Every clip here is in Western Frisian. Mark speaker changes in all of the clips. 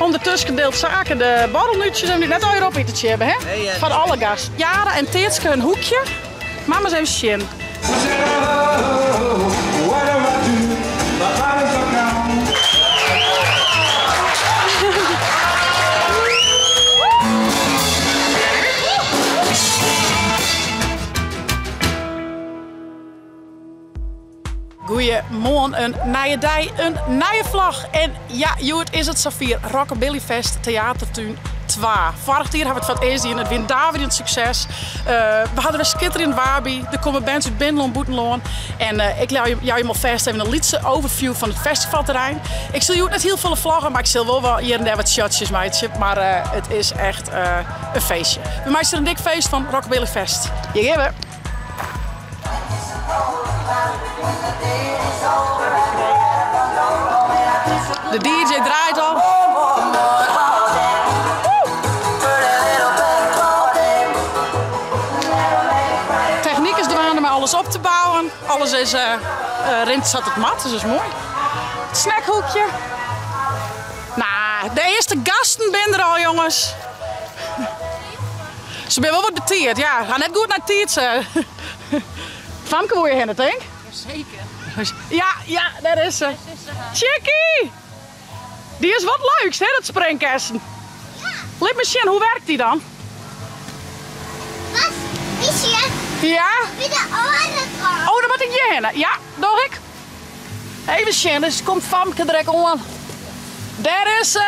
Speaker 1: Undertusken deelt Sake de borrelnútsjes en net allegear op ite tsjibbe, hè? Foar alle gasten. Jara en Teatske in hoekje. Mama ris even sjen. Goeiemoarn, in nije dei, in nije vlog. En ja, hjoed is it safier. Rockabilly Fest Theatertún 2. Foarich jier ha we it foar it earst dien. It wie in daverjend sukses. Uh, we hadden wer skitterjend waar by. Der komme bands út binnenlân, bûtenlân. En uh, ik jou jim alfêst even in lytse overview fan it festivalterrein. Ik sil hjoed net hiel folle vlogge, mar ik sil wol wat hjir en dêr wat shotsjes meitsje. Mar uh, it is echt in feestje. We meitsje der in dik feest fan, Rockabilly Fest. Hjir gean we. De DJ draait al. Technyk is dwaande mei alles op te bouwen. Alles is, uh, rint sa't it moat, dus dat is moai. Het snackhoekje. Nou, de earste gasten binne der al, jonges. Se binne wol wat betiid, ja. Ha net goed nei tiid. Famke woe je hinne, tink?
Speaker 2: Jazeker.
Speaker 1: Ja, ja, dêr is se. Chickie! Dy is wat leuks, hè, dat springkessen.
Speaker 3: Ja.
Speaker 1: Lit me sjen, hoe werkt dy dan?
Speaker 3: Wat? Is je?
Speaker 1: Ja?
Speaker 3: By de oare kant.
Speaker 1: Oh, dan moat ik hjir hinne. Ja, doch ik. Even sjen, dus komt Famke der ek oan. Dêr is se!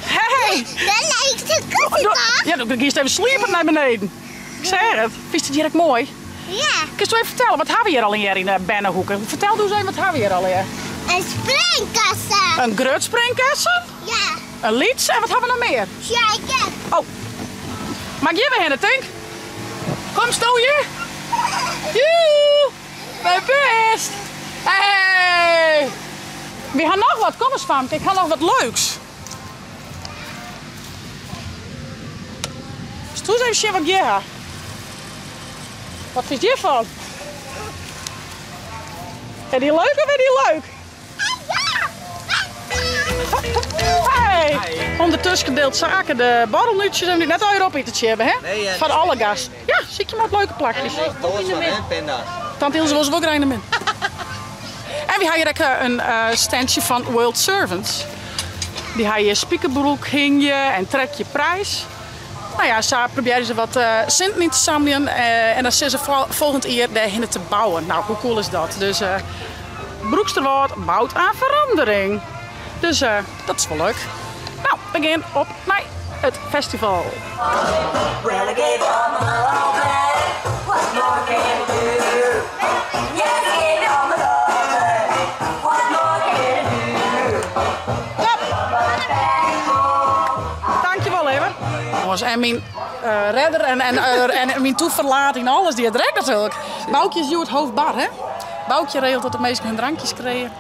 Speaker 1: Hey!
Speaker 3: Dêr lijkt de koffie toch?
Speaker 1: Ja, dan giest even sliepen nei beneden. Ik seach it. Fynst it hjir ek moai?
Speaker 3: Ja.
Speaker 1: Kinst even fertelle, wat ha we hjir allegear yn de bernehoeke? Fertel doe ris even, wat ha we hjir allegear?
Speaker 3: In springkessen.
Speaker 1: In grut springkessen?
Speaker 3: Ja.
Speaker 1: In lyts en wat ha we noch mear?
Speaker 3: Sjijke.
Speaker 1: Oh. Mag hjir wer hinne, tink? Komst do hjir? Joe! Mijn best! Hey! We ha noch wat. Kom ris, famke. Ik ha noch wat leuks. Stoe ris even sjen wat ik hjir ha. Wat fynst hjirfan? Is dy leuk of is dy leuk? Hey! Undertusken deelt Sake de borrelnútsjes en net allegear op ite tsjibbe, hè? Foar alle gasten. Ja, sykje mar wat leuke plakjes. Tante Ilse wol se wol graach yn de min. En we ha hjir ek in standje fan World Servants. Dy ha hjir spikerbroek hingje en trek je prijs. Nou ja, sa probearje se wat sinten yn te sammeljen en dan sille se folgjend jier dêrhinne te bouwen. Nou, hoe cool is dat? Dus Broeksterwâld bouwt aan verandering. Dus dat is wol leuk. Nou, we gean op nei it festival. Top! Dankjewol even. Jongens, en myn redder en, en, en myn toeverlaat yn alles, dy hat der ek natuerlik. Boukje is hjoed hoofdbar, hè? Boukje regelt dat de minsken hun drankjes krije.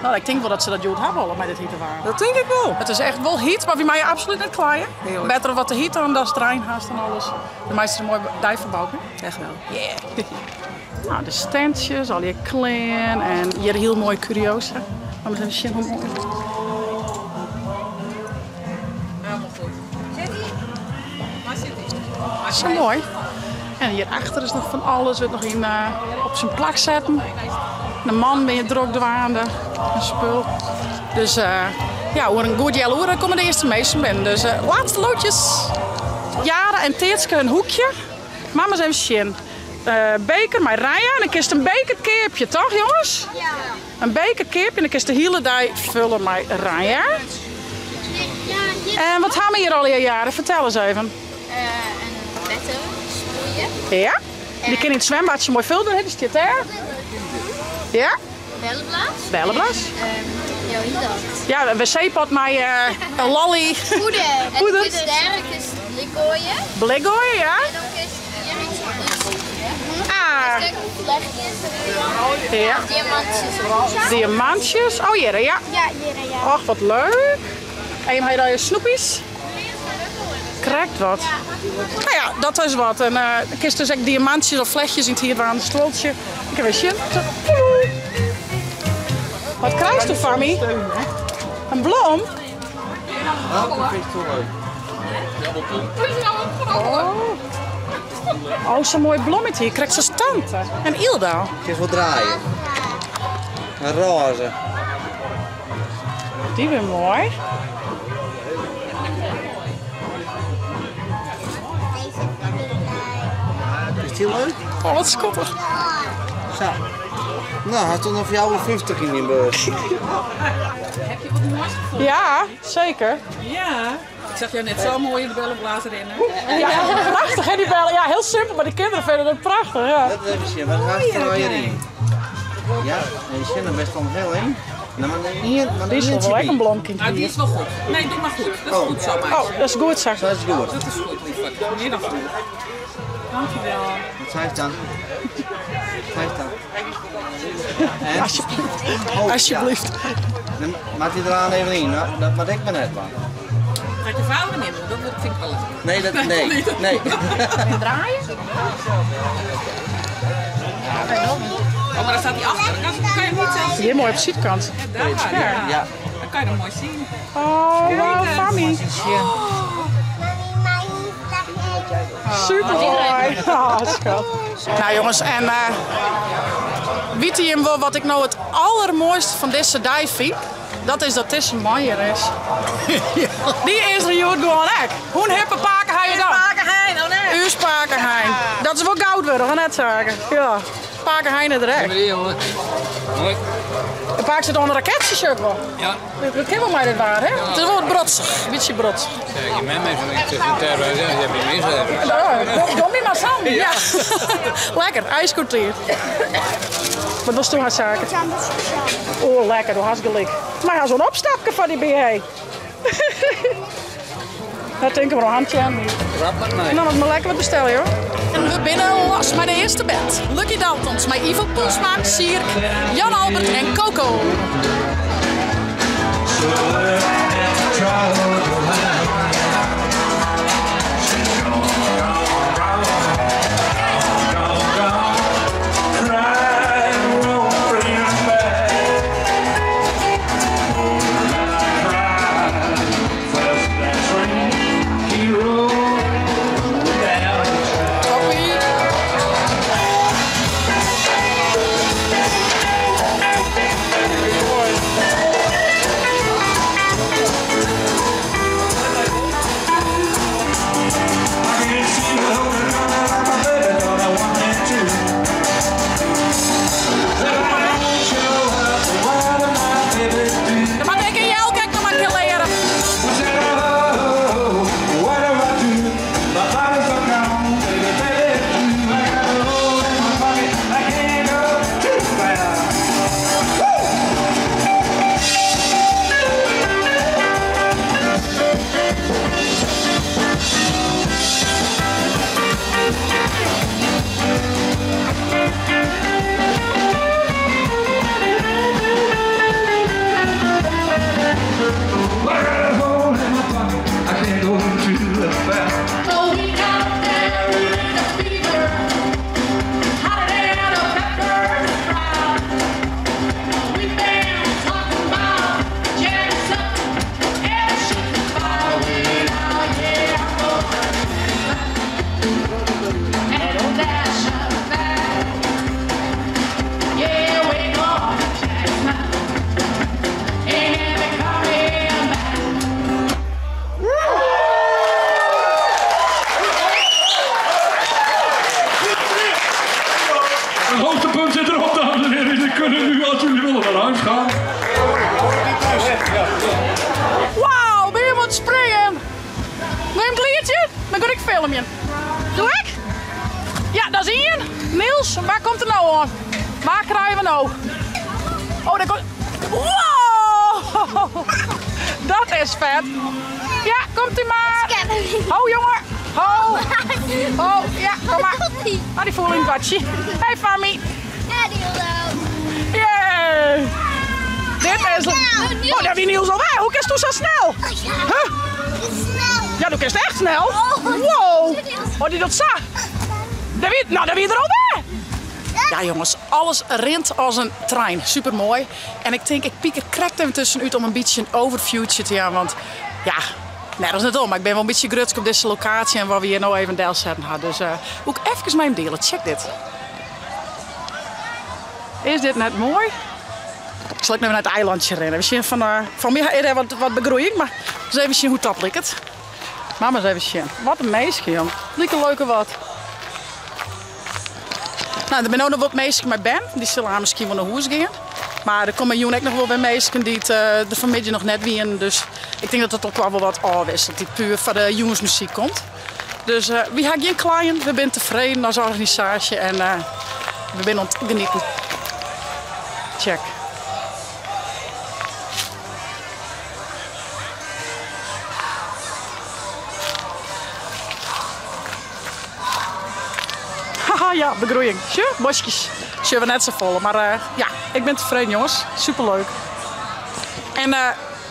Speaker 1: Nou, ik tink wol dat se dat hjoed ha wolle mei dit hite waar.
Speaker 4: Dat tink ik wol.
Speaker 1: It is echt wol hyt, mar wy meie absolút net kleie.
Speaker 4: Hearlik.
Speaker 1: Better wat te hyt dan datst rein hast en alles. De meitsje der in moai dei fan, Bouke.
Speaker 4: Echt wel.
Speaker 1: Yeah. Nou, de standjes, al je klean en hjir hiel moai curiosa. Laat me even sjen hoe moai.
Speaker 2: Helemaal goed. Zit ie? Waar zit ie?
Speaker 1: Zo mooi. En hierachter is noch fan alles, wurdt noch yn op syn plak setten. De man bin je drok dwaande, in spul. Dus ja, oer in goed healoere komme de earste minsken binnen. Dus laatste loodjes. Jara en Teatske in hoekje. Mama ris even sjen. Beker mei ranja en dan kinst in beker keapje, toch jonges?
Speaker 3: Ja.
Speaker 1: In beker keapje en dan kinst de hiele dei fulle mei ranja. En wat ha we hjir allegear, Jara? Fertel ris even.
Speaker 3: In wetter sproeie.
Speaker 1: Ja. Dy kin yn it swimbadsje moai fuld wurde, dy stiet dêr. Ja.
Speaker 3: Bellenblaas.
Speaker 1: Bellenblaas.
Speaker 3: En, ja, hoe heet dat?
Speaker 1: Ja, een wc-pot mei in lolly.
Speaker 3: Poeder. En
Speaker 1: Poeder.
Speaker 3: dan dêr kinst blik goaie.
Speaker 1: Blik goaie, ja.
Speaker 3: En dan kinst hjir iets útsykje.
Speaker 1: Ah.
Speaker 3: Dus vlechtjes.
Speaker 1: Ja.
Speaker 3: Diamantjes.
Speaker 1: Diamantjes. Oh, hjir, ja.
Speaker 3: Ja, hjir, ja.
Speaker 1: Och, wat leuk. En jim ha hjir allegear snoepies. Krekt wat. Nou ja, dat is wat. En uh, kinst dus ek diamantjes of vlechtjes yn it hier dwaan, een stuoltsje. Ik even sjen. Wat krijst do fan my? In blom?
Speaker 4: Dat vind ik toch leuk.
Speaker 1: Oh, oh zo'n mooi blommetje. Je krijgt zo'n tante. En Ilda.
Speaker 4: Ik eens wat draaien. Een roze.
Speaker 1: Die weer mooi.
Speaker 4: Is die leuk?
Speaker 1: Oh, wat schattig.
Speaker 4: Zo. Nou, hij stond nog voor jou wel 50 in die beurs.
Speaker 2: Heb je wat moois gevonden?
Speaker 1: Ja, zeker.
Speaker 2: Ja. Ik zag jou net zo mooi in de bellenblazer rennen.
Speaker 1: Ja, prachtig hè, die bellen. Ja, heel simpel, maar de kinderen vinden het prachtig. Ja.
Speaker 4: Dat even zien, wat gaat er nou in? Ja, en die zijn er best wel heel in. Nou, maar hier, maar
Speaker 1: Die is wel lekker een blomkie.
Speaker 2: Nou, die is wel goed. Nee, doe maar goed. Dat is goed zo, meisje.
Speaker 1: Oh, dat is goed zo.
Speaker 4: Dat is goed.
Speaker 2: Dat is goed, lieverd. Meer dan goed. Dankjewel.
Speaker 4: Wat zei je dan? Wat zei je dan? En?
Speaker 1: Alsjeblieft.
Speaker 4: Oh,
Speaker 1: Alsjeblieft.
Speaker 4: Ja. Dan maak die eraan even in, hoor. Dat maak ik maar net man.
Speaker 2: Gaat je vader erin doen? Dat vind ik wel leuk.
Speaker 4: Nee, dat, nee, nee.
Speaker 1: Draaien?
Speaker 2: Oh, maar daar staat hij achter. Dan kan je hem niet zelf zien.
Speaker 1: Hier mooi op de zijkant.
Speaker 2: Ja, daar, ja.
Speaker 4: Ja.
Speaker 2: Dan kan je hem mooi zien.
Speaker 1: Oh, wow, Fami. Super mooi. Oh, schat. Nou jongens, en weet je hem wel wat ik nou het allermooiste van deze dag vind? Dat is dat deze mooier is. Die is er hier gewoon echt. Hoe een hippe paken ga je dan?
Speaker 2: Pakenheijn, oh nee.
Speaker 1: Uw Pakenheijn. Dat is wel goud worden, we net zeggen. Ja. Pakenheijn er echt.
Speaker 5: jongen. Hoi.
Speaker 1: De paak zit onder een raketje ook wel.
Speaker 5: Ja.
Speaker 1: Dat kan wel maar dit waar, hè? Het is wel wat brotsig. Een beetje brotsig.
Speaker 5: Zeg je mij even tussen de terwijl je hebt je mis.
Speaker 1: Ja, dom je maar samen. Ja. Lekker, ijskortier. Wat was toen haar zaken? Oh, lekker, du hast gelijk. Maar hij zo'n opstapje van die BH. Dat denk ik maar een handje aan.
Speaker 5: Rap maar nee.
Speaker 1: Nou, nog maar lekker wat bestellen, joh. En we binnen los met de eerste bed. Lucky Daltons met Ivo Poelsma, Sierk, Jan Albert en Coco. Toppie. Dan mag ik in jou kijken nog maar een keer leren.
Speaker 6: Oh, we got there in a fever, hotter than a pepper sprout. We've been talking about Jackson and shooting fire. We are, yeah, I'm going and that's a fact. Yeah, we're going to Jackson. Ain't never coming back.
Speaker 7: Het hoogtepunt zit erop, dames en heren. Jullie kunnen nu, als jullie willen, naar huis gaan.
Speaker 1: Wauw, ben je aan het springen? Wil je een kliertje? Dan kan ik filmen. Doe ik? Ja, dat is Ian. Niels, waar komt er nou aan? Waar krijgen we nou? Oh, daar komt... Wow! Dat is vet. Ja, komt u maar. Ho, jongen. Ho. Ho, ja, kom maar. Ah, die voel in het badje. Hey, Fami. Yay. Dit is... Oh, daar wie Niels al bij. Hoe kun je zo snel? Huh? Ja, dat is echt snel. Wow. Oh, die dat zag. Daar wie, nou, daar wie er al bij. Ja, jongens, alles rent als een trein. Super mooi. En ik denk, ik piek er krekt even tussenuit om een beetje een overviewtje te gaan. Want Ja, nergens net om, mar ik bin wol in bytsje grutsk op dizze lokaasje en wat we hjir no even delsetten ha. Dus woe ik efkes mei jim diele. Check dit. Is dit net moai? Ik sil ek even nei it eilantsje rinne. We sjen fan, fan my is der wat begroeiing, mar ris even sjen hoe't dat liket. Mar ris even sjen. Wat in minsken, jong. Like leuke wat. Nou, der binne no noch wat minsken mei bern. Dy sille har miskien wol nei hûs gean. Mar der komme jûn ek noch wol wer minsken dy't der fanmiddei noch net wienen. Dus ik tink dat dat elkoar wol wat ôfwisselt, dy't puer foar de jûnsmuzyk komt. Dus wy ha gjin kleien, we binne tefreden as organisaasje en we binne oan it genieten. Check. Haha, ja, begroeiing. Sjoch, boskjes. Sjogge we net safolle, mar ja, ik bin tefreden jonges. Superleuk. En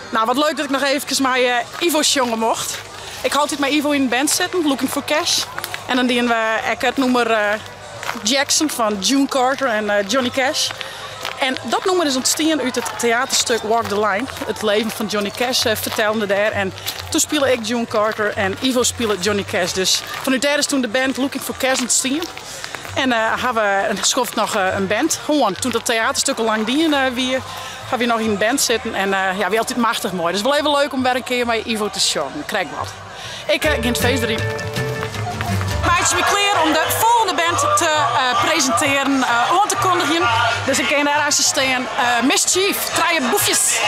Speaker 1: nou, wat leuk dat ik noch eefkes mei Ivo sjonge mocht. Ik ha altyd mei Ivo yn in band sitten, Looking for Cash. En dan dienen we ek it nûmer Jackson fan June Carter en Johnny Cash. En dat nûmer is ûntstien út it teaterstuk Walk the Line. It leven fan Johnny Cash fertelde dêr. En toen spile ik June Carter en Ivo spile Johnny Cash. Dus fanút dêr is toen de band Looking for Cash ûntstien. En ha we in skoft noch in band hân. Toen dat teaterstuk al lang dien wie, ha we noch yn in band sitten. En ja, wie altyd machtich moai. Dus wol even leuk om wer in kear mei Ivo te sjongen. Krekt wat. Ik gean it feest deryn. Meitsje my klear om de folgjende band te presintearjen, oan te kondigjen. Dus ik gean dêr aanst stean. Mischief, trije boefjes.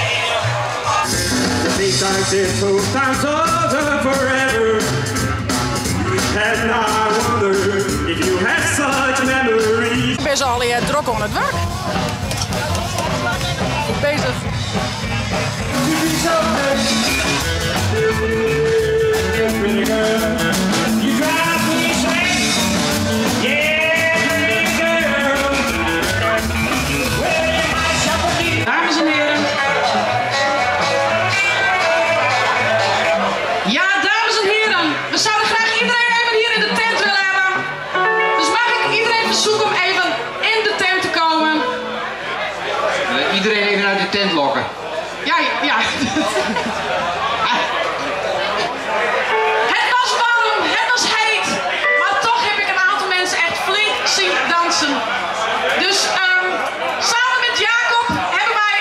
Speaker 1: Binne se allegear drok oan it wurk. Goed bezich. Dames en heren. Ja, dames en heren, we zouden graag iedereen even hier in de tent willen hebben. Dus mag ik iedereen verzoeken om even in de tent te komen?
Speaker 5: Iedereen even uit de tent lokken.
Speaker 1: Ja, ja. Het was warm, het was heet, maar toch heb ik een aantal mensen echt flink zien dansen. Dus samen met Jacob hebben wij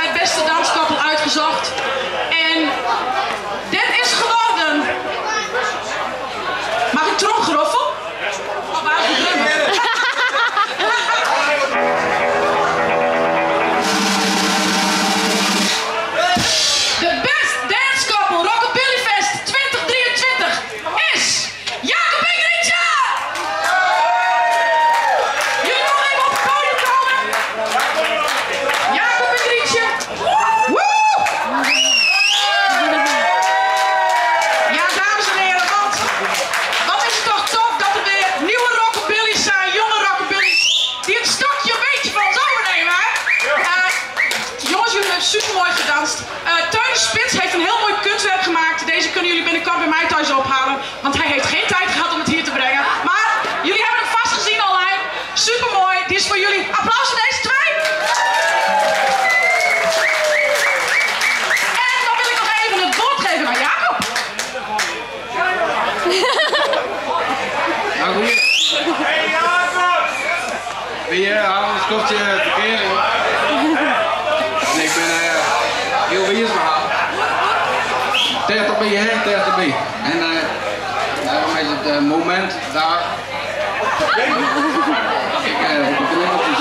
Speaker 1: het beste danskoppel uitgezocht. En dit is geworden. Mag ik tromgeroffel? Of waar is de drummer? De Best Dance Couple Rockabilly Fest 2023 is Jacob en Grietje! Jullie mogen even op het podium komen. Jacob en Grietje. Woe! Ja, dames en heren, want wat is het toch tof dat er weer nieuwe rockabilly's zijn, jonge rockabilly's, die het stokje een beetje van ons overnemen, hè? Jongens, jullie hebben supermooi gedanst. Teun Spits heeft een heel mooi kunstwerk gemaakt. Deze kunnen jullie binnenkort bij mij thuis ophalen, want hij heeft geen tijd gehad om het hier te brengen. Maar jullie hebben hem vast gezien online. Supermooi, die is voor jullie. Applaus voor deze twee! En dan wil ik nog even het woord geven aan Jacob.
Speaker 5: Nou, goeie.
Speaker 7: Hey Jacob!
Speaker 5: Wie hou een skofje verkeer. En ik ben heel Wiersma. 30 bij, hè? 30 bij. En daarom is het moment daar. Ik op de klimmertjes.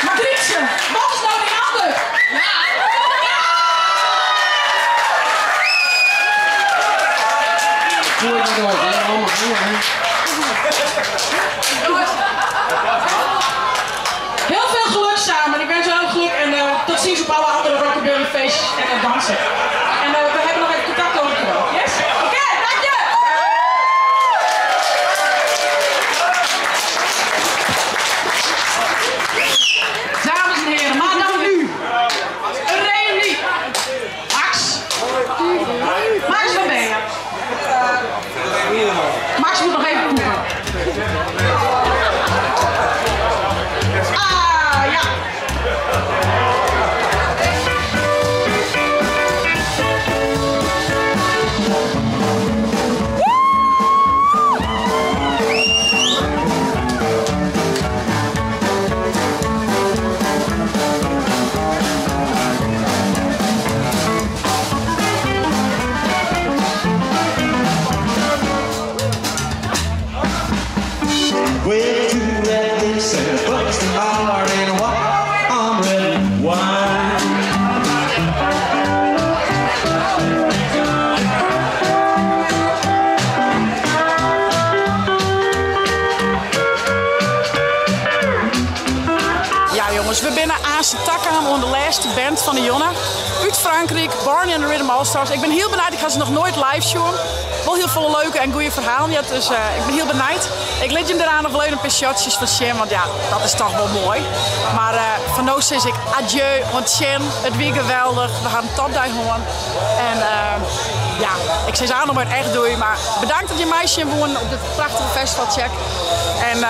Speaker 1: Maar Grietje, wat is nou die ander?
Speaker 5: Gooi het door, hè? Allemaal goed, hè?
Speaker 1: Jongens, heel veel geluk samen. Ik wens je heel veel geluk en tot ziens op alle andere rockabilly feestjes en het dansen. En we hebben nog even contact over het bureau. Yes? Oké, dank je!
Speaker 8: With two red lips and a busted heart and a warm red wine.
Speaker 1: Ja jongens, we binne aanst takaam oan de lêste band fan de jûn. Út Frankryk, Barney and the Rhythm All Stars. Ik bin hiel benijd, ik ha se noch noait live sjoen. Wol hiel folle leuke en goede ferhalen heard, dus ik bin hiel benijd. Ik lit jim dêrnei noch wol even in pear shotsjes fan sjen, want ja, dat is toch wol moai. Mar foar no sis ik adieu, oant sjen. It wie geweldich, we ha in topdei hân. En ja, ik sis aanst noch mar echt doei, mar bedankt dat jim meisjen woenen op dit prachtige festival Tsjek. En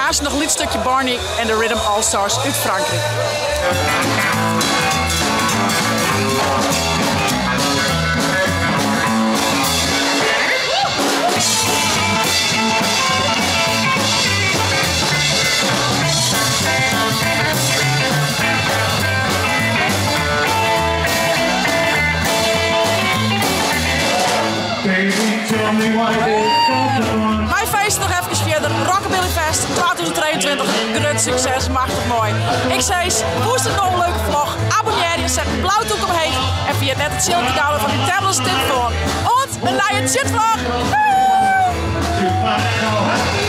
Speaker 1: aanst noch in lyts stikje Barney and the Rhythm All Stars út Frankryk. Wy feeste noch efkes fierder. Rockabilly Fest 2023, grut sukses, machtich moai. Ik sis, fûnst it no in leuke vlog? Abonnearje, set in blau tûk omheech en ferjit net it tsjilke te downloaden fan dyn tablet of telefoan. Oant in nije tsjutvlog! Doei!